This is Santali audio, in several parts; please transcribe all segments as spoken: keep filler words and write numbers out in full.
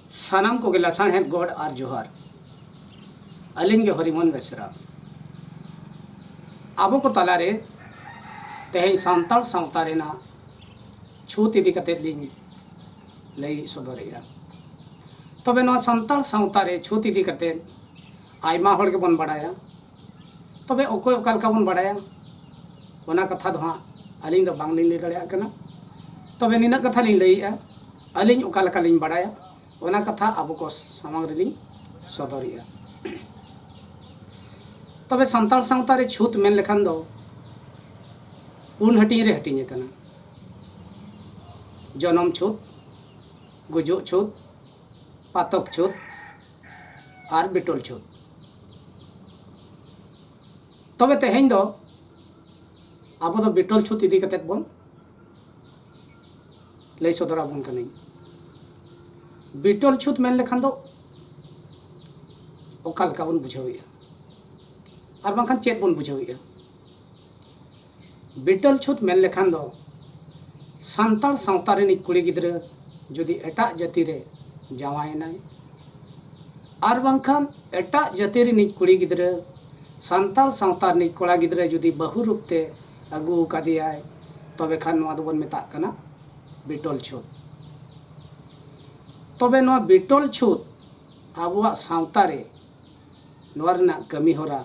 ᱥᱟᱱᱟᱢ ᱠᱚᱜᱮ ᱞᱟᱥᱟᱲᱦᱮᱫ ᱜᱚᱰ ᱟᱨ ᱡᱚᱦᱟᱨ᱾ ᱟᱹᱞᱤᱧ ᱜᱮ ᱦᱚᱨᱤᱢᱚᱱ ᱵᱮᱥᱨᱟ᱾ ᱟᱵᱚ ᱠᱚ ᱛᱟᱞᱟᱨᱮ ᱛᱮᱦᱮᱧ ᱥᱟᱱᱛᱟᱲ ᱥᱟᱶᱛᱟ ᱨᱮᱱᱟᱜ ᱪᱷᱩᱛ ᱤᱫᱤ ᱠᱟᱛᱮᱫ ᱞᱤᱧ ᱞᱟᱹᱭ ᱥᱚᱫᱚᱨᱮᱫᱼᱟ᱾ ᱛᱚᱵᱮ ᱱᱚᱣᱟ ᱥᱟᱱᱛᱟᱲ ᱥᱟᱶᱛᱟ ᱨᱮ ᱪᱷᱩᱛ ᱤᱫᱤ ᱠᱟᱛᱮᱫ ᱟᱭᱢᱟ ᱦᱚᱲ ᱜᱮᱵᱚᱱ ᱵᱟᱲᱟᱭᱟ᱾ ᱛᱚᱵᱮ ᱚᱠᱚᱭ ᱚᱠᱟ ᱞᱮᱠᱟ ᱵᱚᱱ ᱵᱟᱲᱟᱭᱟ, ᱚᱱᱟ ᱠᱟᱛᱷᱟ ᱫᱚ ᱦᱟᱸᱜ ᱟᱹᱞᱤᱧ ᱫᱚ ᱵᱟᱝᱞᱤᱧ ᱞᱟᱹᱭ ᱫᱟᱲᱮᱭᱟᱜ ᱠᱟᱱᱟ᱾ ᱛᱚᱵᱮ ᱱᱤᱱᱟᱹᱜ ᱠᱟᱛᱷᱟ ᱞᱤᱧ ᱞᱟᱹᱭᱮᱫᱼᱟ, ᱟᱹᱞᱤᱧ ᱚᱠᱟ ᱞᱮᱠᱟᱞᱤᱧ ᱵᱟᱲᱟᱭᱟ, ᱚᱱᱟ ᱠᱟᱛᱷᱟ ᱟᱵᱚ ᱠᱚ ᱥᱟᱢᱟᱝ ᱨᱮᱞᱤᱧ ᱥᱚᱫᱚᱨᱮᱫᱼᱟ᱾ ᱛᱚᱵᱮ ᱥᱟᱱᱛᱟᱲ ᱥᱟᱶᱛᱟ ᱨᱮ ᱪᱷᱩᱛ ᱢᱮᱱ ᱞᱮᱠᱷᱟᱱ ᱫᱚ ᱯᱩᱱ ᱦᱟᱹᱴᱤᱧ ᱨᱮ ᱦᱟᱹᱴᱤᱧ ᱟᱠᱟᱱᱟ᱾ ᱡᱚᱱᱚᱢ ᱪᱷᱩᱛ, ᱜᱩᱡᱩᱜ ᱪᱷᱩᱛ, ᱯᱟᱛᱚᱠ ᱪᱷᱩᱛ ᱟᱨ ᱵᱤᱴᱚᱞ ᱪᱷᱩᱛ᱾ ᱛᱚᱵᱮ ᱛᱮᱦᱮᱧ ᱫᱚ ᱟᱵᱚ ᱫᱚ ᱵᱤᱴᱚᱞ ᱪᱷᱩᱛ ᱤᱫᱤ ᱠᱟᱛᱮᱫ ᱵᱚᱱ ᱞᱟᱹᱭ ᱥᱚᱫᱚᱨ ᱟᱵᱚᱱ ᱠᱟᱹᱱᱟᱹᱧ᱾ ᱵᱤᱴᱚᱞ ᱪᱷᱩᱛ ᱢᱮᱱ ᱞᱮᱠᱷᱟᱱ ᱫᱚ ᱚᱠᱟ ᱞᱮᱠᱟ ᱵᱚᱱ ᱵᱩᱡᱷᱟᱹᱣᱮᱫᱼᱟ, ᱟᱨ ᱵᱟᱝᱠᱷᱟᱱ ᱪᱮᱫ ᱵᱚᱱ ᱵᱩᱡᱷᱟᱹᱣᱮᱫᱼᱟ? ᱵᱤᱴᱚᱞ ᱪᱷᱩᱛ ᱢᱮᱱ ᱞᱮᱠᱷᱟᱱ ᱫᱚ ᱥᱟᱱᱛᱟᱲ ᱥᱟᱶᱛᱟ ᱨᱤᱱᱤᱡ ᱠᱩᱲᱤ ᱜᱤᱫᱽᱨᱟᱹ ᱡᱩᱫᱤ ᱮᱴᱟᱜ ᱡᱟᱹᱛᱤ ᱨᱮ ᱡᱟᱶᱟᱭᱮᱱᱟᱭ, ᱟᱨ ᱵᱟᱝᱠᱷᱟᱱ ᱮᱴᱟᱜ ᱡᱟᱹᱛᱤ ᱨᱤᱱᱤᱡ ᱠᱩᱲᱤ ᱜᱤᱫᱽᱨᱟᱹ ᱥᱟᱱᱛᱟᱲ ᱥᱟᱶᱛᱟ ᱨᱤᱱᱤᱡ ᱠᱚᱲᱟ ᱜᱤᱫᱽᱨᱟᱹ ᱡᱩᱫᱤ ᱵᱟᱹᱦᱩ ᱨᱩᱯ ᱛᱮ ᱟᱹᱜᱩ ᱟᱠᱟᱫᱮᱭᱟᱭ, ᱛᱚᱵᱮ ᱠᱷᱟᱱ ᱱᱚᱣᱟ ᱫᱚᱵᱚᱱ ᱢᱮᱛᱟᱜ ᱠᱟᱱᱟ ᱵᱤᱴᱚᱞ ᱪᱷᱩᱛ᱾ ᱛᱚᱵᱮ ᱱᱚᱣᱟ ᱵᱤᱴᱚᱞ ᱪᱷᱩᱛ ᱟᱵᱚᱣᱟᱜ ᱥᱟᱶᱛᱟ ᱨᱮ ᱱᱚᱣᱟ ᱨᱮᱱᱟᱜ ᱠᱟᱹᱢᱤ ᱦᱚᱨᱟ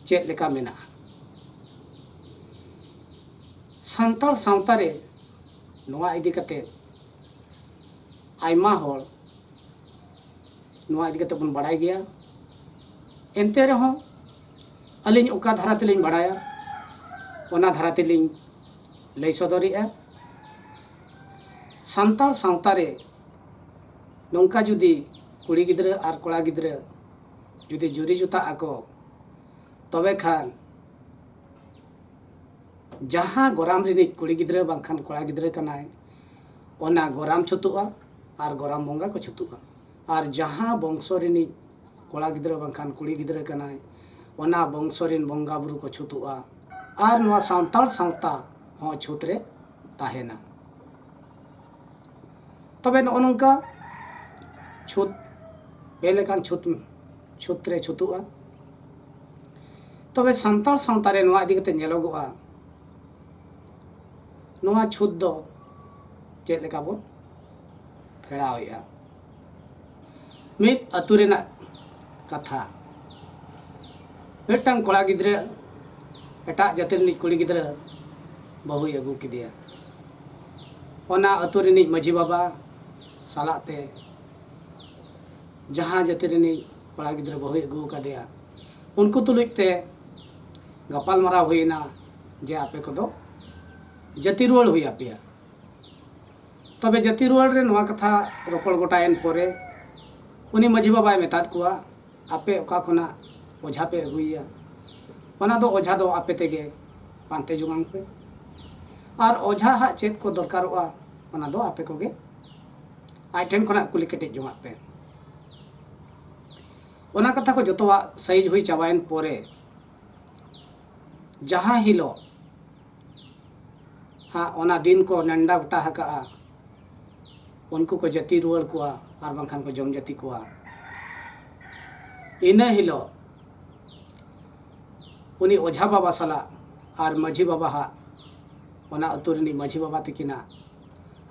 ᱪᱮᱫ ᱞᱮᱠᱟ ᱢᱮᱱᱟᱜᱼᱟ? ᱥᱟᱱᱛᱟᱲ ᱥᱟᱶᱛᱟ ᱨᱮ ᱱᱚᱣᱟ ᱤᱫᱤ ᱠᱟᱛᱮ ᱟᱭᱢᱟ ᱦᱚᱲ ᱱᱚᱣᱟ ᱤᱫᱤ ᱠᱟᱛᱮ ᱵᱚᱱ ᱵᱟᱲᱟᱭ ᱜᱮᱭᱟ᱾ ᱮᱱᱛᱮ ᱨᱮᱦᱚᱸ ᱟᱹᱞᱤᱧ ᱚᱠᱟ ᱫᱷᱟᱨᱟ ᱛᱮᱞᱤᱧ ᱵᱟᱲᱟᱭᱟ, ᱚᱱᱟ ᱫᱷᱟᱨᱟ ᱛᱮᱞᱤᱧ ᱞᱟᱹᱭ ᱥᱚᱫᱚᱨᱮᱜᱼᱟ᱾ ᱥᱟᱱᱛᱟᱲ ᱥᱟᱶᱛᱟ ᱨᱮ ᱱᱚᱝᱠᱟ ᱡᱩᱫᱤ ᱠᱩᱲᱤ ᱜᱤᱫᱽᱨᱟᱹ ᱟᱨ ᱠᱚᱲᱟ ᱜᱤᱫᱽᱨᱟᱹ ᱡᱩᱫᱤ ᱡᱩᱨᱤ ᱡᱚᱛᱟᱜ ᱟᱠᱚ, ᱛᱚᱵᱮ ᱠᱷᱟᱱ ᱡᱟᱦᱟᱸ ᱜᱚᱨᱟᱢ ᱨᱤᱱᱤᱡ ᱠᱩᱲᱤ ᱜᱤᱫᱽᱨᱟᱹ ᱵᱟᱝᱠᱷᱟᱱ ᱠᱚᱲᱟ ᱜᱤᱫᱽᱨᱟᱹ ᱠᱟᱱᱟᱭ, ᱚᱱᱟ ᱜᱚᱨᱟᱢ ᱪᱷᱩᱛᱩᱜᱼᱟ ᱟᱨ ᱜᱚᱨᱟᱢ ᱵᱚᱸᱜᱟ ᱠᱚ ᱪᱷᱩᱛᱩᱜᱼᱟ᱾ ᱟᱨ ᱡᱟᱦᱟᱸ ᱵᱚᱝᱥᱚ ᱨᱤᱱᱤᱡ ᱠᱚᱲᱟ ᱜᱤᱫᱽᱨᱟᱹ ᱵᱟᱝᱠᱷᱟᱱ ᱠᱩᱲᱤ ᱜᱤᱫᱽᱨᱟᱹ ᱠᱟᱱᱟᱭ, ᱚᱱᱟ ᱵᱚᱝᱥᱚ ᱨᱤᱱ ᱵᱚᱸᱜᱟ ᱵᱩᱨᱩ ᱠᱚ ᱪᱷᱩᱛᱩᱜᱼᱟ᱾ ᱟᱨ ᱱᱚᱣᱟ ᱥᱟᱱᱛᱟᱲ ᱥᱟᱶᱛᱟ ᱦᱚᱸ ᱪᱷᱩᱛ ᱨᱮ ᱛᱟᱦᱮᱱᱟ᱾ ᱛᱚᱵᱮ ᱱᱚᱜᱼᱚ ᱱᱚᱝᱠᱟ ᱪᱷᱩᱛ, ᱯᱮ ᱞᱮᱠᱟᱱ ᱪᱷᱩᱛ, ᱪᱷᱩᱛ ᱨᱮ ᱪᱷᱩᱛᱩᱜᱼᱟ᱾ ᱛᱚᱵᱮ ᱥᱟᱱᱛᱟᱲ ᱥᱟᱶᱛᱟ ᱨᱮ ᱱᱚᱣᱟ ᱤᱫᱤ ᱠᱟᱛᱮ ᱧᱮᱞᱚᱜᱚᱜᱼᱟ, ᱱᱚᱣᱟ ᱪᱷᱩᱛ ᱫᱚ ᱪᱮᱫ ᱞᱮᱠᱟ ᱵᱚᱱ ᱯᱷᱮᱲᱟᱣᱮᱫᱼᱟ? ᱢᱤᱫ ᱟᱹᱛᱩ ᱨᱮᱱᱟᱜ ᱠᱟᱛᱷᱟ, ᱢᱤᱫᱴᱟᱝ ᱠᱚᱲᱟ ᱜᱤᱫᱽᱨᱟᱹ ᱮᱴᱟᱜ ᱡᱟᱹᱛᱤ ᱨᱤᱱᱤᱡ ᱠᱩᱲᱤ ᱜᱤᱫᱽᱨᱟᱹ ᱵᱟᱹᱦᱩᱭ ᱟᱹᱜᱩ ᱠᱮᱫᱮᱭᱟ᱾ ᱚᱱᱟ ᱟᱹᱛᱩ ᱨᱤᱱᱤᱡ ᱢᱟᱹᱡᱷᱤ ᱵᱟᱵᱟ ᱥᱟᱞᱟᱜ ᱛᱮ ᱡᱟᱦᱟᱸ ᱡᱟᱹᱛᱤ ᱨᱤᱱᱤᱡ ᱠᱚᱲᱟ ᱜᱤᱫᱽᱨᱟᱹ ᱵᱟᱹᱦᱩᱭ ᱟᱹᱜᱩ ᱟᱠᱟᱫᱮᱭᱟ, ᱩᱱᱠᱩ ᱛᱩᱞᱩᱡ ᱛᱮ ᱜᱟᱯᱟᱞ ᱢᱟᱨᱟᱣ ᱦᱩᱭᱮᱱᱟ ᱡᱮ ᱟᱯᱮ ᱠᱚᱫᱚ ᱡᱟᱹᱛᱤ ᱨᱩᱣᱟᱹᱲ ᱦᱩᱭ ᱟᱯᱮᱭᱟ᱾ ᱛᱚᱵᱮ ᱡᱟᱹᱛᱤ ᱨᱩᱣᱟᱹᱲ ᱨᱮ ᱱᱚᱣᱟ ᱠᱟᱛᱷᱟ ᱨᱚᱯᱚᱲ ᱜᱚᱴᱟᱭᱮᱱ ᱯᱚᱨᱮ ᱩᱱᱤ ᱢᱟᱹᱡᱷᱤ ᱵᱟᱵᱟᱭ ᱢᱮᱛᱟᱫ ᱠᱚᱣᱟ, ᱟᱯᱮ ᱚᱠᱟ ᱠᱷᱚᱱᱟᱜ ᱚᱡᱷᱟ ᱯᱮ ᱟᱹᱜᱩᱭᱮᱭᱟ, ᱚᱱᱟ ᱫᱚ ᱚᱡᱷᱟ ᱫᱚ ᱟᱯᱮ ᱛᱮᱜᱮ ᱯᱟᱱᱛᱮ ᱡᱚᱝᱟᱱ ᱯᱮ᱾ ᱟᱨ ᱚᱡᱷᱟ ᱦᱟᱜ ᱪᱮᱫ ᱠᱚ ᱫᱚᱨᱠᱟᱨᱚᱜᱼᱟ, ᱚᱱᱟ ᱫᱚ ᱟᱯᱮ ᱠᱚᱜᱮ ᱟᱡ ᱴᱷᱮᱱ ᱠᱷᱚᱱᱟᱜ ᱠᱩᱞᱤ ᱠᱮᱴᱮᱡ ᱡᱚᱝᱟᱜ ᱯᱮ᱾ ᱚᱱᱟ ᱠᱟᱛᱷᱟ ᱠᱚ ᱡᱚᱛᱚᱣᱟᱜ ᱥᱟᱭᱤᱡᱽ ᱦᱩᱭ ᱪᱟᱵᱟᱭᱮᱱ ᱯᱚᱨᱮ, ᱡᱟᱦᱟᱸ ᱦᱤᱞᱳᱜ ᱦᱟᱸᱜ ᱚᱱᱟ ᱫᱤᱱ ᱠᱚ ᱱᱮᱰᱟ ᱜᱚᱴᱟ ᱟᱠᱟᱜᱼᱟ, ᱩᱱᱠᱩ ᱠᱚ ᱡᱟᱹᱛᱤ ᱨᱩᱣᱟᱹᱲ ᱠᱚᱣᱟ ᱟᱨ ᱵᱟᱝᱠᱷᱟᱱ ᱠᱚ ᱡᱚᱢ ᱡᱟᱹᱛᱤ ᱠᱚᱣᱟ᱾ ᱤᱱᱟᱹ ᱦᱤᱞᱳᱜ ᱩᱱᱤ ᱚᱡᱷᱟ ᱵᱟᱵᱟ ᱥᱟᱞᱟᱜ ᱟᱨ ᱢᱟᱹᱡᱷᱤ ᱵᱟᱵᱟ ᱦᱟᱜ, ᱚᱱᱟ ᱟᱹᱛᱩ ᱨᱤᱱᱤᱡ ᱢᱟᱹᱡᱷᱤ ᱵᱟᱵᱟ ᱛᱤᱠᱤᱱᱟᱜ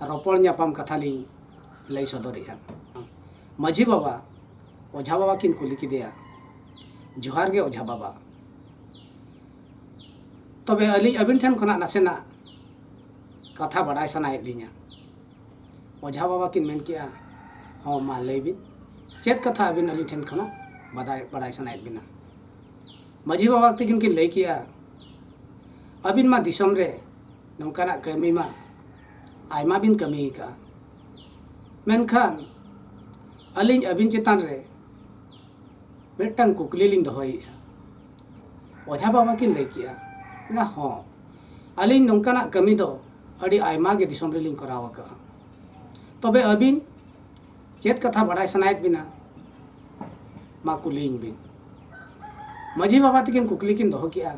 ᱨᱚᱯᱚᱲ ᱧᱟᱯᱟᱢ ᱠᱟᱛᱷᱟ ᱞᱤᱧ ᱞᱟᱹᱭ ᱥᱚᱫᱚᱨᱮᱜᱼᱟ᱾ ᱢᱟᱹᱡᱷᱤ ᱵᱟᱵᱟ ᱚᱡᱷᱟ ᱵᱟᱵᱟ ᱠᱤᱱ ᱠᱩᱞᱤ ᱠᱮᱫᱮᱭᱟ, ᱡᱚᱦᱟᱨ ᱜᱮ ᱚᱡᱷᱟ ᱵᱟᱵᱟ, ᱛᱚᱵᱮ ᱟᱹᱞᱤᱧ ᱟᱹᱵᱤᱱ ᱴᱷᱮᱱ ᱠᱷᱚᱱᱟᱜ ᱱᱟᱥᱮᱱᱟᱜ ᱠᱟᱛᱷᱟ ᱵᱟᱰᱟᱭ ᱥᱟᱱᱟᱭᱮᱫ ᱞᱤᱧᱟ᱾ ᱚᱡᱷᱟ ᱵᱟᱵᱟ ᱠᱤᱱ ᱢᱮᱱ ᱠᱮᱜᱼᱟ, ᱦᱚᱸ, ᱢᱟ ᱞᱟᱹᱭ ᱵᱤᱱ, ᱪᱮᱫ ᱠᱟᱛᱷᱟ ᱟᱹᱵᱤᱱ ᱟᱹᱞᱤᱧ ᱴᱷᱮᱱ ᱠᱷᱚᱱᱟᱜ ᱵᱟᱰᱟᱭ, ᱵᱟᱰᱟᱭ ᱥᱟᱱᱟᱭᱮᱫ ᱵᱤᱱᱟ? ᱢᱟᱹᱡᱷᱤ ᱵᱟᱵᱟ ᱛᱟᱹᱠᱤᱱ ᱠᱤᱱ ᱞᱟᱹᱭ ᱠᱮᱜᱼᱟ, ᱟᱹᱵᱤᱱ ᱢᱟ ᱫᱤᱥᱚᱢ ᱨᱮ ᱱᱚᱝᱠᱟᱱᱟᱜ ᱠᱟᱹᱢᱤ ᱢᱟ ᱟᱭᱢᱟ ᱵᱤᱱ ᱠᱟᱹᱢᱤ ᱟᱠᱟᱜᱼᱟ, ᱢᱮᱱᱠᱷᱟᱱ ᱟᱹᱞᱤᱧ ᱟᱹᱵᱤᱱ ᱪᱮᱛᱟᱱ ᱨᱮ ᱢᱤᱫᱴᱟᱝ ᱠᱩᱠᱞᱤ ᱞᱤᱧ ᱫᱚᱦᱚᱭᱮᱫᱼᱟ᱾ ᱚᱡᱷᱟ ᱵᱟᱵᱟ ᱠᱤᱱ ᱞᱟᱹᱭ ᱠᱮᱜᱼᱟ, ᱢᱮᱱᱟ, ᱦᱚᱸ, ᱟᱹᱞᱤᱧ ᱱᱚᱝᱠᱟᱱᱟᱜ ᱠᱟᱹᱢᱤ ᱫᱚ ᱟᱹᱰᱤ ᱟᱭᱢᱟ ᱜᱮ ᱫᱤᱥᱚᱢ ᱨᱮᱞᱤᱧ ᱠᱚᱨᱟᱣ ᱟᱠᱟᱜᱼᱟ᱾ ᱛᱚᱵᱮ ᱟᱹᱵᱤᱱ ᱪᱮᱫ ᱠᱟᱛᱷᱟ ᱵᱟᱰᱟᱭ ᱥᱟᱱᱟᱭᱮᱫ ᱵᱤᱱᱟ? ᱢᱟ ᱠᱩᱞᱤᱭᱤᱧ ᱵᱤᱱ᱾ ᱢᱟᱹᱡᱷᱤ ᱵᱟᱵᱟ ᱛᱟᱹᱠᱤᱱ ᱠᱩᱠᱞᱤ ᱠᱤᱱ ᱫᱚᱦᱚ ᱠᱮᱜᱼᱟ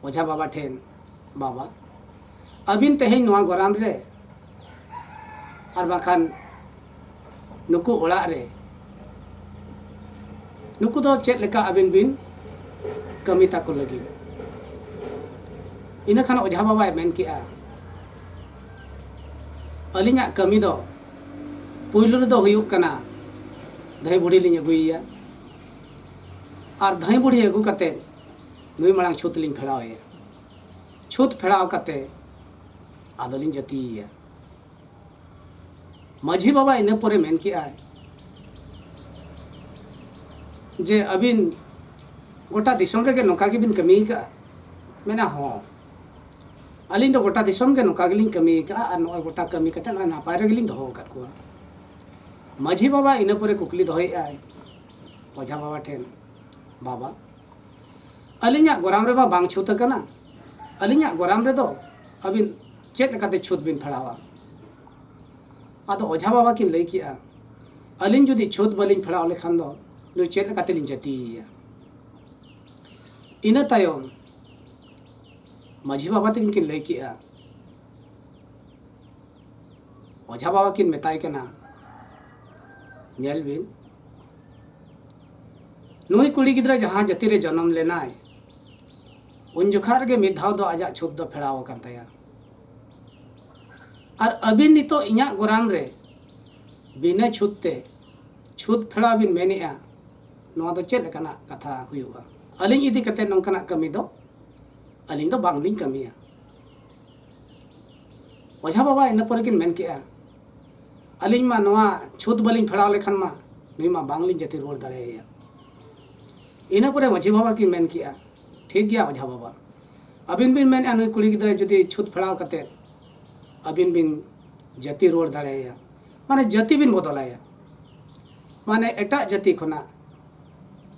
ᱚᱡᱷᱟ ᱵᱟᱵᱟ ᱴᱷᱮᱱ, ᱵᱟᱵᱟ, ᱟᱹᱵᱤᱱ ᱛᱮᱦᱮᱧ ᱱᱚᱣᱟ ᱜᱚᱨᱟᱢ ᱨᱮ ᱟᱨ ᱵᱟᱝᱠᱷᱟᱱ ᱱᱩᱠᱩ ᱚᱲᱟᱜ ᱨᱮ ᱱᱩᱠᱩ ᱫᱚ ᱪᱮᱫ ᱞᱮᱠᱟ ᱟᱹᱵᱤᱱ ᱵᱤᱱ ᱠᱟᱹᱢᱤ ᱛᱟᱠᱚ ᱞᱟᱹᱜᱤᱫ᱾ ᱤᱱᱟᱹ ᱠᱷᱟᱱ ᱚᱡᱷᱟ ᱵᱟᱵᱟᱭ ᱢᱮᱱ ᱠᱮᱜᱼᱟ, "ᱟᱹᱞᱤᱧᱟᱜ ᱠᱟᱹᱢᱤ ᱫᱚ ᱯᱩᱭᱞᱩ ᱨᱮᱫᱚ ᱦᱩᱭᱩᱜ ᱠᱟᱱᱟ, ᱫᱷᱟᱹᱭ ᱵᱩᱲᱦᱤ ᱞᱤᱧ ᱟᱹᱜᱩᱭᱮᱭᱟ, ᱟᱨ ᱫᱷᱟᱹᱭ ᱵᱩᱲᱦᱤ ᱟᱹᱜᱩ ᱠᱟᱛᱮ ᱱᱩᱭ ᱢᱟᱲᱟᱝ ᱪᱷᱩᱛ ᱞᱤᱧ ᱯᱷᱮᱲᱟᱣ ᱮᱭᱟ᱾ ᱪᱷᱩᱛ ᱯᱷᱮᱲᱟᱣ ᱠᱟᱛᱮ ᱟᱫᱚᱞᱤᱧ ᱡᱟᱹᱛᱤᱭᱮᱭᱟ᱾" ᱢᱟᱹᱡᱷᱤ ᱵᱟᱵᱟ ᱤᱱᱟᱹ ᱯᱚᱨᱮ ᱢᱮᱱ ᱠᱮᱜᱼᱟᱭ ᱡᱮ, "ᱟᱹᱵᱤᱱ ᱜᱚᱴᱟ ᱫᱤᱥᱚᱢ ᱨᱮᱜᱮ ᱱᱚᱝᱠᱟ ᱜᱮᱵᱤᱱ ᱠᱟᱹᱢᱤ ᱠᱟᱜᱼᱟ?" ᱢᱮᱱᱟ, "ᱦᱚᱸ, ᱟᱹᱞᱤᱧ ᱫᱚ ᱜᱚᱴᱟ ᱫᱤᱥᱚᱢ ᱜᱮ ᱱᱚᱝᱠᱟ ᱜᱮᱞᱤᱧ ᱠᱟᱹᱢᱤ ᱠᱟᱜᱼᱟ, ᱟᱨ ᱱᱚᱜᱼᱚᱭ ᱜᱚᱴᱟ ᱠᱟᱹᱢᱤ ᱠᱟᱛᱮ ᱱᱚᱜᱼᱚᱭ ᱱᱟᱯᱟᱭ ᱨᱮᱜᱮᱞᱤᱧ ᱫᱚᱦᱚ ᱟᱠᱟᱫ ᱠᱚᱣᱟ᱾" ᱢᱟᱹᱡᱷᱤ ᱵᱟᱵᱟ ᱤᱱᱟᱹ ᱯᱚᱨᱮ ᱠᱩᱠᱞᱤ ᱫᱚᱦᱚᱭᱮᱫᱼᱟᱭ ᱚᱡᱷᱟ ᱵᱟᱵᱟ ᱴᱷᱮᱱ, "ᱵᱟᱵᱟ, ᱟᱹᱞᱤᱧᱟᱜ ᱜᱚᱨᱟᱢ ᱨᱮᱢᱟ ᱵᱟᱝ ᱪᱷᱩᱛ ᱟᱠᱟᱱᱟ, ᱟᱹᱞᱤᱧᱟᱜ ᱜᱚᱨᱟᱢ ᱨᱮᱫᱚ ᱟᱹᱵᱤᱱ ᱪᱮᱫ ᱞᱮᱠᱟᱛᱮ ᱪᱷᱩᱛ ᱵᱤᱱ ᱯᱷᱮᱲᱟᱣᱟ?" ᱟᱫᱚ ᱚᱡᱷᱟ ᱵᱟᱵᱟ ᱠᱤᱱ ᱞᱟᱹᱭ ᱠᱮᱜᱼᱟ, "ᱟᱹᱞᱤᱧ ᱡᱩᱫᱤ ᱪᱷᱩᱛ ᱵᱟᱹᱞᱤᱧ ᱯᱷᱮᱲᱟᱣ ᱞᱮᱠᱷᱟᱱ ᱫᱚ ᱱᱩᱭ ᱪᱮᱫ ᱞᱮᱠᱟᱛᱮᱞᱤᱧ ᱡᱟᱹᱛᱤᱭᱮᱭᱟ?" ᱤᱱᱟᱹ ᱛᱟᱭᱚᱢ ᱢᱟᱹᱡᱷᱤ ᱵᱟᱵᱟ ᱛᱟᱹᱠᱤᱱ ᱠᱤᱱ ᱞᱟᱹᱭ ᱠᱮᱜᱼᱟ, ᱚᱡᱷᱟ ᱵᱟᱵᱟ ᱠᱤᱱ ᱢᱮᱛᱟᱭ ᱠᱟᱱᱟ, "ᱧᱮᱞ ᱵᱤᱱ, ᱱᱩᱭ ᱠᱩᱲᱤ ᱜᱤᱫᱽᱨᱟᱹ ᱡᱟᱦᱟᱸ ᱡᱟᱹᱛᱤ ᱨᱮ ᱡᱚᱱᱚᱢ ᱞᱮᱱᱟᱭ, ᱩᱱ ᱡᱚᱠᱷᱟ ᱨᱮᱜᱮ ᱢᱤᱫ ᱫᱷᱟᱣ ᱫᱚ ᱟᱡᱟᱜ ᱪᱷᱩᱛ ᱫᱚ ᱯᱷᱮᱲᱟᱣ ᱟᱠᱟᱱ ᱛᱟᱭᱟ᱾ ᱟᱨ ᱟᱹᱵᱤᱱ ᱱᱤᱛᱚᱜ ᱤᱧᱟᱹᱜ ᱜᱚᱨᱟᱢ ᱨᱮ ᱵᱤᱱᱟᱹ ᱪᱷᱩᱛ ᱛᱮ ᱪᱷᱩᱛ ᱯᱷᱮᱲᱟᱣ ᱵᱤᱱ ᱢᱮᱱᱮᱜᱼᱟ, ᱱᱚᱣᱟ ᱫᱚ ᱪᱮᱫ ᱞᱮᱠᱟᱱᱟᱜ ᱠᱟᱛᱷᱟ ᱦᱩᱭᱩᱜᱼᱟ? ᱟᱹᱞᱤᱧ ᱤᱫᱤ ᱠᱟᱛᱮ ᱱᱚᱝᱠᱟᱱᱟᱜ ᱠᱟᱹᱢᱤ ᱫᱚ ᱟᱹᱞᱤᱧ ᱫᱚ ᱵᱟᱝᱞᱤᱧ ᱠᱟᱹᱢᱤᱭᱟ᱾" ᱚᱡᱷᱟ ᱵᱟᱵᱟ ᱤᱱᱟᱹ ᱯᱚᱨᱮ ᱠᱤᱱ ᱢᱮᱱ ᱠᱮᱜᱼᱟ, "ᱟᱹᱞᱤᱧ ᱢᱟ ᱱᱚᱣᱟ ᱪᱷᱩᱛ ᱵᱟᱹᱞᱤᱧ ᱯᱷᱮᱲᱟᱣ ᱞᱮᱠᱷᱟᱱ ᱢᱟ ᱱᱩᱭ ᱢᱟ ᱵᱟᱝᱞᱤᱧ ᱡᱟᱹᱛᱤ ᱨᱩᱣᱟᱹᱲ ᱫᱟᱲᱮᱭᱟᱭᱟ᱾" ᱤᱱᱟᱹ ᱯᱚᱨᱮ ᱢᱟᱹᱡᱷᱤ ᱵᱟᱵᱟ ᱠᱤᱱ ᱢᱮᱱ ᱠᱮᱜᱼᱟ, "ᱴᱷᱤᱠ ᱜᱮᱭᱟ ᱚᱡᱷᱟ ᱵᱟᱵᱟ, ᱟᱹᱵᱤᱱ ᱵᱤᱱ ᱢᱮᱱᱮᱜᱼᱟ ᱱᱩᱭ ᱠᱩᱲᱤ ᱜᱤᱫᱽᱨᱟᱹ ᱡᱩᱫᱤ ᱪᱷᱩᱛ ᱯᱷᱮᱲᱟᱣ ᱠᱟᱛᱮ ᱟᱹᱵᱤᱱ ᱵᱤᱱ ᱡᱟᱹᱛᱤ ᱨᱩᱣᱟᱹᱲ ᱫᱟᱲᱮᱭᱟᱭᱟ, ᱢᱟᱱᱮ ᱡᱟᱹᱛᱤ ᱵᱤᱱ ᱵᱚᱫᱚᱞᱟᱭᱟ, ᱢᱟᱱᱮ ᱮᱴᱟᱜ ᱡᱟᱹᱛᱤ ᱠᱷᱚᱱᱟᱜ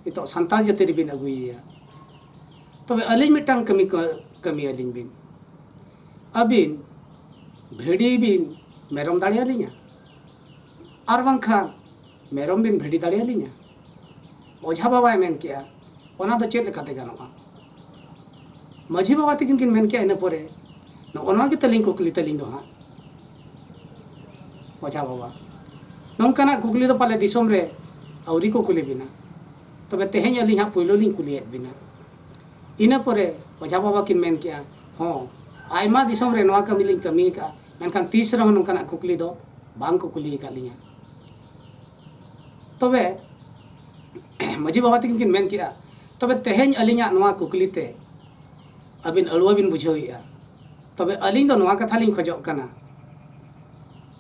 ᱱᱤᱛᱚᱜ ᱥᱟᱱᱛᱟᱲ ᱡᱟᱹᱛᱤ ᱨᱮᱵᱤᱱ ᱟᱹᱜᱩᱭᱮᱭᱟ, ᱛᱚᱵᱮ ᱟᱹᱞᱤᱧ ᱢᱤᱫᱴᱟᱝ ᱠᱟᱹᱢᱤ ᱠᱚ, ᱠᱟᱹᱢᱤ ᱟᱹᱞᱤᱧ ᱵᱤᱱ, ᱟᱹᱵᱤᱱ ᱵᱷᱤᱰᱤ ᱵᱤᱱ ᱢᱮᱨᱚᱢ ᱫᱟᱲᱮᱭᱟᱞᱤᱧᱟ, ᱟᱨ ᱵᱟᱝᱠᱷᱟᱱ ᱢᱮᱨᱚᱢ ᱵᱤᱱ ᱵᱷᱤᱰᱤ ᱫᱟᱲᱮᱭᱟᱞᱤᱧᱟ?" ᱚᱡᱷᱟ ᱵᱟᱵᱟᱭ ᱢᱮᱱ ᱠᱮᱜᱼᱟ, "ᱚᱱᱟ ᱫᱚ ᱪᱮᱫ ᱞᱮᱠᱟᱛᱮ ᱜᱟᱱᱚᱜᱼᱟ?" ᱢᱟᱹᱡᱷᱤ ᱵᱟᱵᱟ ᱛᱟᱹᱠᱤᱱ ᱠᱤᱱ ᱢᱮᱱ ᱠᱮᱜᱼᱟ ᱤᱱᱟᱹ ᱯᱚᱨᱮ, "ᱱᱚᱜᱼᱚ ᱱᱚᱣᱟ ᱜᱮ ᱛᱟᱹᱞᱤᱧ ᱠᱩᱠᱞᱤ ᱛᱟᱹᱞᱤᱧ ᱫᱚ ᱦᱟᱸᱜ ᱚᱡᱷᱟ ᱵᱟᱵᱟ, ᱱᱚᱝᱠᱟᱱᱟᱜ ᱠᱩᱠᱞᱤ ᱫᱚ ᱯᱟᱞᱮ ᱫᱤᱥᱚᱢ ᱨᱮ ᱟᱹᱣᱨᱤ ᱠᱚ ᱠᱩᱞᱤ ᱵᱤᱱᱟ᱾ ᱛᱚᱵᱮ ᱛᱮᱦᱮᱧ ᱟᱹᱞᱤᱧ ᱦᱟᱸᱜ ᱯᱳᱭᱞᱳ ᱞᱤᱧ ᱠᱩᱞᱤᱭᱮᱫ ᱵᱤᱱᱟ᱾ ᱤᱱᱟᱹ ᱯᱚᱨᱮ ᱚᱡᱷᱟ ᱵᱟᱵᱟ ᱠᱤᱱ ᱢᱮᱱ ᱠᱮᱜᱼᱟ, ᱦᱚᱸ, ᱟᱭᱢᱟ ᱫᱤᱥᱚᱢ ᱨᱮ ᱱᱚᱣᱟ ᱠᱟᱹᱢᱤ ᱞᱤᱧ ᱠᱟᱹᱢᱤ ᱟᱠᱟᱫᱼᱟ, ᱢᱮᱱᱠᱷᱟᱱ ᱛᱤᱥ ᱨᱮᱦᱚᱸ ᱱᱚᱝᱠᱟᱱᱟᱜ ᱠᱩᱠᱞᱤ ᱫᱚ ᱵᱟᱝ ᱠᱚ ᱠᱩᱞᱤ ᱟᱠᱟᱫ ᱞᱤᱧᱟ᱾ ᱛᱚᱵᱮ ᱢᱟᱹᱡᱷᱤ ᱵᱟᱵᱟ ᱛᱟᱹᱠᱤᱱ ᱠᱤᱱ ᱢᱮᱱ ᱠᱮᱜᱼᱟ, ᱛᱚᱵᱮ ᱛᱮᱦᱮᱧ ᱟᱹᱞᱤᱧᱟᱜ ᱱᱚᱣᱟ ᱠᱩᱠᱞᱤ ᱛᱮ ᱟᱹᱵᱤᱱ ᱟᱹᱲᱩᱣᱟᱹ ᱵᱤᱱ ᱵᱩᱡᱷᱟᱹᱣᱮᱫᱼᱟ᱾ ᱛᱚᱵᱮ ᱟᱹᱞᱤᱧ ᱫᱚ ᱱᱚᱣᱟ ᱠᱟᱛᱷᱟ ᱞᱤᱧ ᱠᱷᱚᱡᱚᱜ ᱠᱟᱱᱟ,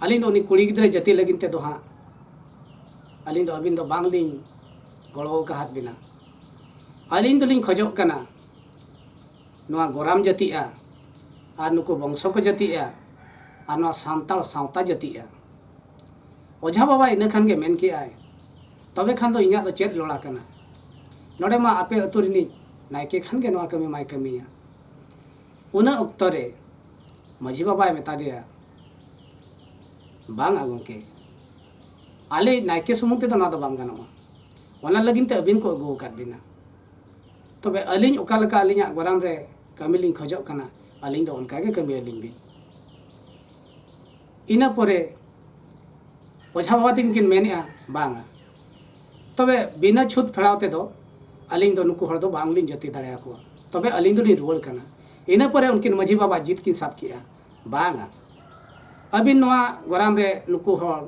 ᱟᱹᱞᱤᱧ ᱫᱚ ᱩᱱᱤ ᱠᱩᱲᱤ ᱜᱤᱫᱽᱨᱟᱹ ᱡᱟᱹᱛᱤ ᱞᱟᱹᱜᱤᱫ ᱛᱮᱫᱚ ᱦᱟᱸᱜ ᱟᱹᱞᱤᱧ ᱫᱚ ᱟᱹᱵᱤᱱ ᱫᱚ ᱵᱟᱝᱞᱤᱧ ᱜᱚᱲᱚ ᱟᱠᱟᱦᱟᱫ ᱵᱤᱱᱟ᱾ ᱟᱹᱞᱤᱧ ᱫᱚᱞᱤᱧ ᱠᱷᱚᱡᱚᱜ ᱠᱟᱱᱟ ᱱᱚᱣᱟ ᱜᱚᱨᱟᱢ ᱡᱟᱹᱛᱤᱜᱼᱟ ᱟᱨ ᱱᱩᱠᱩ ᱵᱚᱝᱥᱚ ᱠᱚ ᱡᱟᱹᱛᱤᱜᱼᱟ ᱟᱨ ᱱᱚᱣᱟ ᱥᱟᱱᱛᱟᱲ ᱥᱟᱶᱛᱟ ᱡᱟᱹᱛᱤᱜᱼᱟ᱾ ᱚᱡᱷᱟ ᱵᱟᱵᱟ ᱤᱱᱟᱹ ᱠᱷᱟᱱ ᱜᱮ ᱢᱮᱱ ᱠᱮᱜᱼᱟᱭ, ᱛᱚᱵᱮ ᱠᱷᱟᱱ ᱫᱚ ᱤᱧᱟᱹᱜ ᱫᱚ ᱪᱮᱫ ᱞᱚᱲᱟ ᱠᱟᱱᱟ? ᱱᱚᱰᱮ ᱢᱟ ᱟᱯᱮ ᱟᱹᱛᱩ ᱨᱤᱱᱤᱡ ᱱᱟᱭᱠᱮ ᱠᱷᱟᱱ ᱜᱮ ᱱᱚᱣᱟ ᱠᱟᱹᱢᱤ ᱢᱟᱭ ᱠᱟᱹᱢᱤᱭᱟ᱾ ᱩᱱᱟᱹ ᱚᱠᱛᱚ ᱨᱮ ᱢᱟᱹᱡᱷᱤ ᱵᱟᱵᱟᱭ ᱢᱮᱛᱟ ᱫᱮᱭᱟ, ᱵᱟᱝᱟ ᱜᱚᱢᱠᱮ, ᱟᱞᱮ ᱱᱟᱭᱠᱮ ᱥᱩᱢᱩᱝ ᱛᱮᱫᱚ ᱱᱚᱣᱟ ᱫᱚ ᱵᱟᱝ ᱜᱟᱱᱚᱜᱼᱟ᱾ ᱚᱱᱟ ᱞᱟᱹᱜᱤᱫ ᱛᱮ ᱟᱹᱵᱤᱱ ᱠᱚ ᱟᱹᱜᱩ ᱟᱠᱟᱫ ᱵᱤᱱᱟ᱾ ᱛᱚᱵᱮ ᱟᱹᱞᱤᱧ ᱚᱠᱟ ᱞᱮᱠᱟ ᱟᱹᱞᱤᱧᱟᱜ ᱜᱚᱨᱟᱢ ᱨᱮ ᱠᱟᱹᱢᱤ ᱞᱤᱧ ᱠᱷᱚᱡᱚᱜ ᱠᱟᱱᱟ, ᱟᱹᱞᱤᱧ ᱫᱚ ᱚᱱᱠᱟ ᱜᱮ ᱠᱟᱹᱢᱤ ᱟᱹᱞᱤᱧ ᱵᱤᱱ᱾ ᱤᱱᱟᱹ ᱯᱚᱨᱮ ᱚᱡᱷᱟ ᱵᱟᱵᱟ ᱛᱟᱹᱠᱤᱱ ᱠᱤᱱ ᱢᱮᱱᱮᱜᱼᱟ, ᱵᱟᱝᱟ, ᱛᱚᱵᱮ ᱵᱤᱱᱟᱹ ᱪᱷᱩᱛ ᱯᱷᱮᱲᱟᱣ ᱛᱮᱫᱚ ᱟᱹᱞᱤᱧ ᱫᱚ ᱱᱩᱠᱩ ᱦᱚᱲ ᱫᱚ ᱵᱟᱝᱞᱤᱧ ᱡᱟᱹᱛᱤ ᱫᱟᱲᱮᱭᱟᱠᱚᱣᱟ, ᱛᱚᱵᱮ ᱟᱹᱞᱤᱧ ᱫᱚᱞᱤᱧ ᱨᱩᱣᱟᱹᱲ ᱠᱟᱱᱟ᱾ ᱤᱱᱟᱹ ᱯᱚᱨᱮ ᱩᱱᱠᱤᱱ ᱢᱟᱹᱡᱷᱤ ᱵᱟᱵᱟ ᱡᱤᱫ ᱠᱤᱱ ᱥᱟᱵ ᱠᱮᱜᱼᱟ, ᱵᱟᱝᱟ, ᱟᱹᱵᱤᱱ ᱱᱚᱣᱟ ᱜᱚᱨᱟᱢ ᱨᱮ ᱱᱩᱠᱩ ᱦᱚᱲ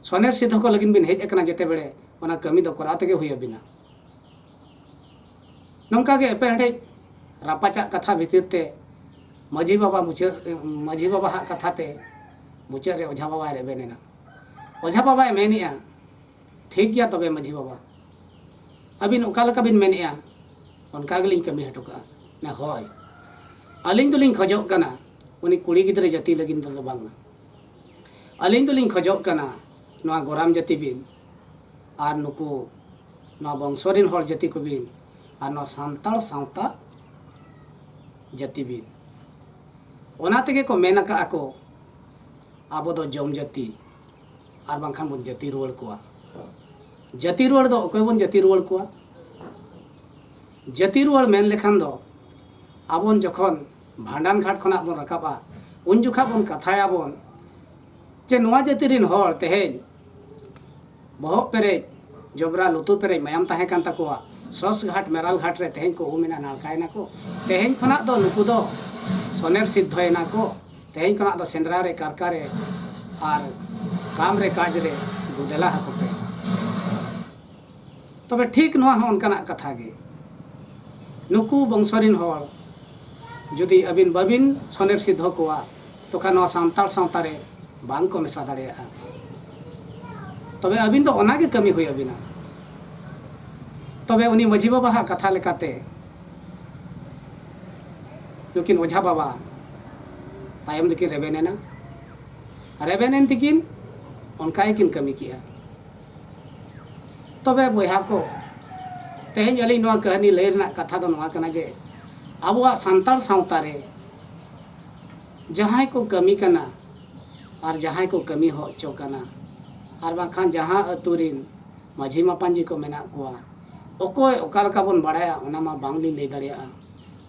ᱥᱚᱱᱮᱨ ᱥᱤᱫᱷᱟᱹ ᱠᱚ ᱞᱟᱹᱜᱤᱫ ᱵᱤᱱ ᱦᱮᱡ ᱟᱠᱟᱱᱟ, ᱡᱮᱛᱮ ᱵᱮᱲᱮ ᱚᱱᱟ ᱠᱟᱹᱢᱤ ᱫᱚ ᱠᱚᱨᱟᱣ ᱛᱮᱜᱮ ᱦᱩᱭ ᱟᱹᱵᱤᱱᱟ᱾ ᱱᱚᱝᱠᱟ ᱜᱮ ᱮᱯᱮᱨᱦᱮᱸᱰᱮᱡ ᱨᱟᱯᱟᱪᱟᱜ ᱠᱟᱛᱷᱟ ᱵᱷᱤᱛᱤᱨ ᱛᱮ ᱢᱟᱹᱡᱷᱤ ᱵᱟᱵᱟ ᱢᱩᱪᱟᱹᱫ, ᱢᱟᱹᱡᱷᱤ ᱵᱟᱵᱟ ᱦᱟᱜ ᱠᱟᱛᱷᱟ ᱛᱮ ᱢᱩᱪᱟᱹᱫ ᱨᱮ ᱚᱡᱷᱟ ᱵᱟᱵᱟᱭ ᱨᱮᱵᱮᱱ ᱮᱱᱟ᱾ ᱚᱡᱷᱟ ᱵᱟᱵᱟᱭ ᱢᱮᱱᱮᱜᱼᱟ, ᱴᱷᱤᱠ ᱜᱮᱭᱟ ᱛᱚᱵᱮ ᱢᱟᱹᱡᱷᱤ ᱵᱟᱵᱟ, ᱟᱹᱵᱤᱱ ᱚᱠᱟ ᱞᱮᱠᱟ ᱵᱤᱱ ᱢᱮᱱᱮᱜᱼᱟ, ᱚᱱᱠᱟ ᱜᱮᱞᱤᱧ ᱠᱟᱹᱢᱤ ᱦᱚᱴᱚ ᱠᱟᱜᱼᱟ᱾ ᱱᱟ ᱦᱳᱭ, ᱟᱹᱞᱤᱧ ᱫᱚᱞᱤᱧ ᱠᱷᱚᱡᱚᱜ ᱠᱟᱱᱟ ᱩᱱᱤ ᱠᱩᱲᱤ ᱜᱤᱫᱽᱨᱟᱹ ᱡᱟᱹᱛᱤ ᱞᱟᱹᱜᱤᱫ ᱛᱮᱫᱚ ᱵᱟᱝᱟ, ᱟᱹᱞᱤᱧ ᱫᱚᱞᱤᱧ ᱠᱷᱚᱡᱚᱜ ᱠᱟᱱᱟ ᱱᱚᱣᱟ ᱜᱚᱨᱟᱢ ᱡᱟᱹᱛᱤ ᱵᱤᱱ ᱟᱨ ᱱᱩᱠᱩ ᱱᱚᱣᱟ ᱵᱚᱝᱥᱚ ᱨᱤᱱ ᱦᱚᱲ ᱡᱟᱹᱛᱤ ᱠᱚᱵᱤᱱ ᱟᱨ ᱱᱚᱣᱟ ᱥᱟᱱᱛᱟᱲ ᱥᱟᱶᱛᱟ ᱡᱟᱹᱛᱤ ᱵᱤᱱ᱾ ᱚᱱᱟ ᱛᱮᱜᱮ ᱠᱚ ᱢᱮᱱ ᱟᱠᱟᱫᱼᱟ ᱠᱚ, ᱟᱵᱚ ᱫᱚ ᱡᱚᱢ ᱡᱟᱹᱛᱤ ᱟᱨ ᱵᱟᱝᱠᱷᱟᱱ ᱵᱚᱱ ᱡᱟᱹᱛᱤ ᱨᱩᱣᱟᱹᱲ ᱠᱚᱣᱟ᱾ ᱡᱟᱹᱛᱤ ᱨᱩᱣᱟᱹᱲ ᱫᱚ ᱚᱠᱚᱭ ᱵᱚᱱ ᱡᱟᱹᱛᱤ ᱨᱩᱣᱟᱹᱲ ᱠᱚᱣᱟ? ᱡᱟᱹᱛᱤ ᱨᱩᱣᱟᱹᱲ ᱢᱮᱱ ᱞᱮᱠᱷᱟᱱ ᱫᱚ ᱟᱵᱚᱱ ᱡᱚᱠᱷᱚᱱ ᱵᱷᱟᱸᱰᱟᱱ ᱜᱷᱟᱴ ᱠᱷᱚᱱᱟᱜ ᱵᱚᱱ ᱨᱟᱠᱟᱵᱼᱟ, ᱩᱱ ᱡᱚᱠᱷᱟᱜ ᱵᱚᱱ ᱠᱟᱛᱷᱟᱭᱟᱵᱚᱱ, ᱡᱮ ᱱᱚᱣᱟ ᱡᱟᱹᱛᱤ ᱨᱮᱱ ᱦᱚᱲ ᱛᱮᱦᱮᱧ ᱵᱚᱦᱚᱜ ᱯᱮᱨᱮᱡ ᱡᱚᱵᱽᱨᱟ, ᱞᱩᱛᱩᱨ ᱯᱮᱨᱮᱡ ᱢᱟᱭᱟᱢ ᱛᱟᱦᱮᱸ ᱠᱟᱱ ᱛᱟᱠᱚᱣᱟ, ᱥᱚᱥ ᱜᱷᱟᱴ ᱢᱮᱨᱟᱞ ᱜᱷᱟᱴ ᱨᱮ ᱛᱮᱦᱮᱧ ᱠᱚ ᱩᱢ ᱮᱱᱟ, ᱱᱟᱲᱠᱟᱭᱮᱱᱟ ᱠᱚ᱾ ᱛᱮᱦᱮᱧ ᱠᱷᱚᱱᱟᱜ ᱫᱚ ᱱᱩᱠᱩ ᱫᱚ ᱥᱚᱱᱮᱨ ᱥᱤᱫᱽᱫᱷᱚᱭᱮᱱᱟ ᱠᱚ᱾ ᱛᱮᱦᱮᱧ ᱠᱷᱚᱱᱟᱜ ᱫᱚ ᱥᱮᱸᱫᱽᱨᱟ ᱨᱮ, ᱠᱟᱨᱠᱟ ᱨᱮ ᱟᱨ ᱠᱟᱢ ᱨᱮ, ᱠᱟᱡᱽ ᱨᱮ ᱫᱩᱫᱮᱞᱟ ᱟᱠᱚ ᱯᱮ᱾ ᱛᱚᱵᱮ ᱴᱷᱤᱠ ᱱᱚᱣᱟ ᱦᱚᱸ ᱚᱱᱠᱟᱱᱟᱜ ᱠᱟᱛᱷᱟ ᱜᱮ᱾ ᱱᱩᱠᱩ ᱵᱚᱝᱥᱚ ᱨᱤᱱ ᱦᱚᱲ ᱡᱩᱫᱤ ᱟᱹᱵᱤᱱ ᱵᱟᱹᱵᱤᱱ ᱥᱚᱱᱮᱨ ᱥᱤᱫᱽᱫᱷᱚ ᱠᱚᱣᱟ, ᱛᱚᱠᱷᱟᱱ ᱱᱚᱣᱟ ᱥᱟᱱᱛᱟᱲ ᱥᱟᱶᱛᱟ ᱨᱮ ᱵᱟᱝ ᱠᱚ ᱢᱮᱥᱟ ᱫᱟᱲᱮᱭᱟᱜᱼᱟ᱾ ᱛᱚᱵᱮ ᱟᱹᱵᱤᱱ ᱫᱚ ᱚᱱᱟ ᱜᱮ ᱠᱟᱹᱢᱤ ᱦᱩᱭ ᱟᱹᱵᱤᱱᱟ᱾ ᱛᱚᱵᱮ ᱩᱱᱤ ᱢᱟᱹᱡᱷᱤ ᱵᱟᱵᱟᱣᱟᱜ ᱠᱟᱛᱷᱟ ᱞᱮᱠᱟᱛᱮ ᱱᱩᱠᱤᱱ ᱚᱡᱷᱟ ᱵᱟᱵᱟ ᱛᱟᱭᱚᱢ ᱫᱚᱠᱤᱱ ᱨᱮᱵᱮᱱ ᱮᱱᱟ᱾ ᱨᱮᱵᱮᱱ ᱮᱱ ᱛᱮᱠᱤᱱ ᱚᱱᱠᱟ ᱜᱮᱠᱤᱱ ᱠᱟᱹᱢᱤ ᱠᱮᱜᱼᱟ᱾ ᱛᱚᱵᱮ ᱵᱚᱭᱦᱟ ᱠᱚ, ᱛᱮᱦᱮᱧ ᱟᱹᱞᱤᱧ ᱱᱚᱣᱟ ᱠᱟᱹᱦᱱᱤ ᱞᱟᱹᱭ ᱨᱮᱱᱟᱜ ᱠᱟᱛᱷᱟ ᱫᱚ ᱱᱚᱣᱟ ᱠᱟᱱᱟ ᱡᱮ ᱟᱵᱚᱣᱟᱜ ᱥᱟᱱᱛᱟᱲ ᱥᱟᱶᱛᱟ ᱨᱮ ᱡᱟᱦᱟᱸᱭ ᱠᱚ ᱠᱟᱹᱢᱤ ᱠᱟᱱᱟ ᱟᱨ ᱡᱟᱦᱟᱸᱭ ᱠᱚ ᱠᱟᱹᱢᱤ ᱦᱚᱪᱚ ᱠᱟᱱᱟ, ᱟᱨ ᱵᱟᱝᱠᱷᱟᱱ ᱡᱟᱦᱟᱸ ᱟᱹᱛᱩ ᱨᱤᱱ ᱢᱟᱹᱡᱷᱤ ᱢᱟᱯᱟᱧᱡᱤ ᱠᱚ ᱢᱮᱱᱟᱜ ᱠᱚᱣᱟ, ᱚᱠᱚᱭ ᱚᱠᱟ ᱞᱮᱠᱟ ᱵᱚᱱ ᱵᱟᱲᱟᱭᱟ, ᱚᱱᱟ ᱢᱟ ᱵᱟᱝᱞᱤᱧ ᱞᱟᱹᱭ ᱫᱟᱲᱮᱭᱟᱜᱼᱟ᱾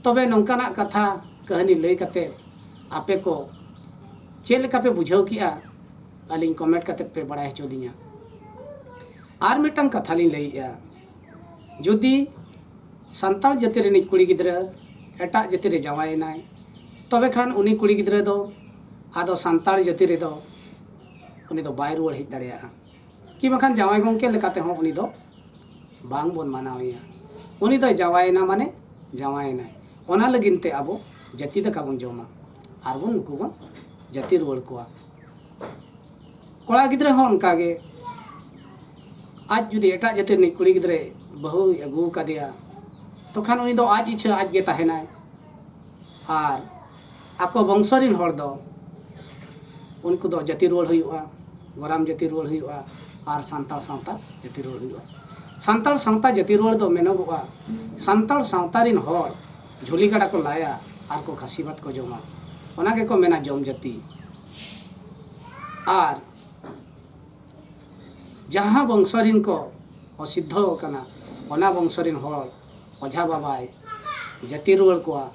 ᱛᱚᱵᱮ ᱱᱚᱝᱠᱟᱱᱟᱜ ᱠᱟᱛᱷᱟ ᱠᱟᱹᱦᱱᱤ ᱞᱟᱹᱭ ᱠᱟᱛᱮ ᱟᱯᱮ ᱠᱚ ᱪᱮᱫ ᱞᱮᱠᱟ ᱯᱮ ᱵᱩᱡᱷᱟᱹᱣ ᱠᱮᱜᱼᱟ, ᱟᱹᱞᱤᱧ ᱠᱚᱢᱮᱱᱴ ᱠᱟᱛᱮ ᱯᱮ ᱵᱟᱲᱟᱭ ᱦᱚᱪᱚ ᱞᱤᱧᱟ᱾ ᱟᱨ ᱢᱤᱫᱴᱟᱝ ᱠᱟᱛᱷᱟ ᱞᱤᱧ ᱞᱟᱹᱭᱮᱜᱼᱟ, ᱡᱩᱫᱤ ᱥᱟᱱᱛᱟᱲ ᱡᱟᱹᱛᱤ ᱨᱤᱱᱤᱡ ᱠᱩᱲᱤ ᱜᱤᱫᱽᱨᱟᱹ ᱮᱴᱟᱜ ᱡᱟᱹᱛᱤ ᱨᱮ ᱡᱟᱶᱟᱭᱮᱱᱟᱭ, ᱛᱚᱵᱮ ᱠᱷᱟᱱ ᱩᱱᱤ ᱠᱩᱲᱤ ᱜᱤᱫᱽᱨᱟᱹ ᱫᱚ ᱟᱫᱚ ᱥᱟᱱᱛᱟᱲ ᱡᱟᱹᱛᱤ ᱨᱮᱫᱚ ᱩᱱᱤ ᱫᱚ ᱵᱟᱭ ᱨᱩᱣᱟᱹᱲ ᱦᱮᱡ ᱫᱟᱲᱮᱭᱟᱜᱼᱟ᱾ ᱠᱤ ᱵᱟᱝᱠᱷᱟᱱ ᱡᱟᱶᱟᱭ ᱜᱚᱢᱠᱮ ᱞᱮᱠᱟ ᱛᱮᱦᱚᱸ ᱩᱱᱤ ᱫᱚ ᱵᱟᱝ ᱵᱚᱱ ᱢᱟᱱᱟᱣᱮᱭᱟ᱾ ᱩᱱᱤ ᱫᱚᱭ ᱡᱟᱶᱟᱭᱮᱱᱟ ᱢᱟᱱᱮ ᱡᱟᱶᱟᱭᱮᱱᱟᱭ᱾ ᱚᱱᱟ ᱞᱟᱹᱜᱤᱫ ᱛᱮ ᱟᱵᱚ ᱡᱟᱹᱛᱤ ᱫᱟᱠᱟ ᱵᱚᱱ ᱡᱚᱢᱟ ᱟᱨ ᱵᱚᱱ ᱱᱩᱠᱩ ᱵᱚᱱ ᱡᱟᱹᱛᱤ ᱨᱩᱣᱟᱹᱲ ᱠᱚᱣᱟ᱾ ᱠᱚᱲᱟ ᱜᱤᱫᱽᱨᱟᱹ ᱦᱚᱸ ᱚᱱᱠᱟ ᱜᱮ, ᱟᱡ ᱡᱩᱫᱤ ᱮᱴᱟᱜ ᱡᱟᱹᱛᱤ ᱨᱤᱱᱤᱡ ᱠᱩᱲᱤ ᱜᱤᱫᱽᱨᱟᱹ ᱵᱟᱹᱦᱩᱭ ᱟᱹᱜᱩ ᱟᱠᱟᱫᱮᱭᱟ, ᱛᱚᱠᱷᱟᱱ ᱩᱱᱤ ᱫᱚ ᱟᱡ ᱤᱪᱷᱟᱹ ᱟᱡ ᱜᱮ ᱛᱟᱦᱮᱱᱟᱭ᱾ ᱟᱨ ᱟᱠᱚ ᱵᱚᱝᱥᱚ ᱨᱤᱱ ᱦᱚᱲ ᱫᱚ ᱩᱱᱠᱩ ᱫᱚ ᱡᱟᱹᱛᱤ ᱨᱩᱣᱟᱹᱲ ᱦᱩᱭᱩᱜᱼᱟ, ᱜᱚᱨᱟᱢ ᱡᱟᱹᱛᱤ ᱨᱩᱣᱟᱹᱲ ᱦᱩᱭᱩᱜᱼᱟ, ᱟᱨ ᱥᱟᱱᱛᱟᱲ ᱥᱟᱶᱛᱟ ᱡᱟᱹᱛᱤ ᱨᱩᱣᱟᱹᱲ ᱦᱩᱭᱩᱜᱼᱟ᱾ ᱥᱟᱱᱛᱟᱲ ᱥᱟᱶᱛᱟ ᱡᱟᱹᱛᱤ ᱨᱩᱣᱟᱹᱲ ᱫᱚ ᱢᱮᱱᱚᱜᱚᱜᱼᱟ, ᱥᱟᱱᱛᱟᱲ ᱥᱟᱶᱛᱟ ᱨᱤᱱ ᱦᱚᱲ ᱡᱷᱩᱞᱤ ᱜᱟᱰᱟ ᱠᱚ ᱞᱟᱭᱟ ᱟᱨ ᱠᱚ ᱠᱷᱟᱹᱥᱤ ᱵᱷᱟᱛ ᱠᱚ ᱡᱚᱢᱟ᱾ ᱚᱱᱟ ᱜᱮᱠᱚ ᱢᱮᱱᱟ ᱡᱚᱢ ᱡᱟᱹᱛᱤ᱾ ᱟᱨ ᱡᱟᱦᱟᱸ ᱵᱚᱝᱥᱚ ᱨᱤᱱ ᱠᱚ ᱚᱥᱤᱫᱽᱫᱷᱚ ᱟᱠᱟᱱᱟ, ᱚᱱᱟ ᱵᱚᱝᱥᱚ ᱨᱤᱱ ᱦᱚᱲ ᱚᱡᱷᱟ ᱵᱟᱵᱟᱭ ᱡᱟᱹᱛᱤ ᱨᱩᱣᱟᱹᱲ ᱠᱚᱣᱟ᱾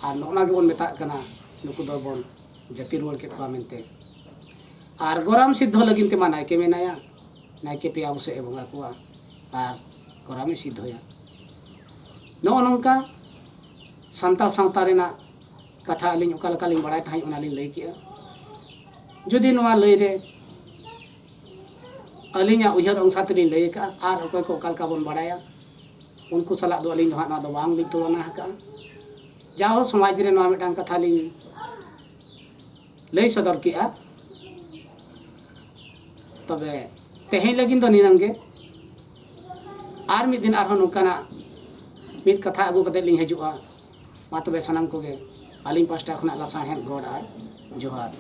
ᱟᱨ ᱱᱚᱜᱼᱱᱟ ᱜᱮᱵᱚᱱ ᱢᱮᱛᱟᱜ ᱠᱟᱱᱟ, ᱱᱩᱠᱩ ᱫᱚᱵᱚᱱ ᱡᱟᱹᱛᱤ ᱨᱩᱣᱟᱹᱲ ᱠᱮᱫ ᱠᱚᱣᱟ ᱢᱮᱱᱛᱮ᱾ ᱟᱨ ᱜᱚᱨᱟᱢ ᱥᱤᱫᱽᱫᱷᱚ ᱞᱟᱹᱜᱤᱫ ᱛᱮᱢᱟ ᱱᱟᱭᱠᱮ ᱢᱮᱱᱟᱭᱟ, ᱱᱟᱭᱠᱮ ᱯᱮᱭᱟ ᱵᱩᱥᱟᱹᱜ ᱮ ᱵᱚᱸᱜᱟ ᱠᱚᱣᱟ ᱟᱨ ᱜᱚᱨᱟᱢᱮ ᱥᱤᱫᱽᱫᱷᱚᱭᱟ᱾ ᱱᱚᱜᱼᱚ ᱱᱚᱝᱠᱟ ᱥᱟᱱᱛᱟᱲ ᱥᱟᱶᱛᱟ ᱨᱮᱱᱟᱜ ᱠᱟᱛᱷᱟ ᱟᱹᱞᱤᱧ ᱚᱠᱟ ᱞᱮᱠᱟᱞᱤᱧ ᱵᱟᱲᱟᱭ ᱛᱟᱦᱮᱸᱫ, ᱚᱱᱟᱞᱤᱧ ᱞᱟᱹᱭ ᱠᱮᱜᱼᱟ᱾ ᱡᱩᱫᱤ ᱱᱚᱣᱟ ᱞᱟᱹᱭ ᱨᱮ ᱟᱹᱞᱤᱧᱟᱜ ᱩᱭᱦᱟᱹᱨ ᱚᱱᱩᱥᱟᱨ ᱛᱮᱞᱤᱧ ᱞᱟᱹᱭ ᱟᱠᱟᱫᱼᱟ, ᱟᱨ ᱚᱠᱚᱭ ᱠᱚ ᱚᱠᱟ ᱞᱮᱠᱟ ᱵᱚᱱ ᱵᱟᱲᱟᱭᱟ, ᱩᱱᱠᱩ ᱥᱟᱞᱟᱜ ᱫᱚ ᱟᱹᱞᱤᱧ ᱫᱚ ᱦᱟᱸᱜ ᱱᱚᱣᱟ ᱫᱚ ᱵᱟᱝ ᱞᱤᱧ ᱛᱩᱞᱚᱱᱟ ᱟᱠᱟᱫᱼᱟ᱾ ᱡᱟᱦᱳ, ᱥᱚᱢᱟᱡᱽ ᱨᱮ ᱱᱚᱣᱟ ᱢᱤᱫᱴᱟᱝ ᱠᱟᱛᱷᱟ ᱞᱤᱧ ᱞᱟᱹᱭ ᱥᱚᱫᱚᱨ ᱠᱮᱜᱼᱟ᱾ ᱛᱚᱵᱮ ᱛᱮᱦᱮᱧ ᱞᱟᱹᱜᱤᱫ ᱫᱚ ᱱᱤᱱᱟᱹᱝ ᱜᱮ᱾ ᱟᱨ ᱢᱤᱫ ᱫᱤᱱ ᱟᱨᱦᱚᱸ ᱱᱚᱝᱠᱟᱱᱟᱜ ᱢᱤᱫ ᱠᱟᱛᱷᱟ ᱟᱹᱜᱩ ᱠᱟᱛᱮ ᱞᱤᱧ ᱦᱤᱡᱩᱜᱼᱟ᱾ ᱢᱟ ᱛᱚᱵᱮ ᱥᱟᱱᱟᱢ ᱠᱚᱜᱮ ᱟᱹᱞᱤᱧ ᱯᱟᱥᱴᱟ ᱠᱷᱚᱱᱟᱜ ᱞᱟᱥᱟᱲᱦᱮᱫ ᱜᱚᱰ ᱟᱨ ᱡᱚᱦᱟᱨ᱾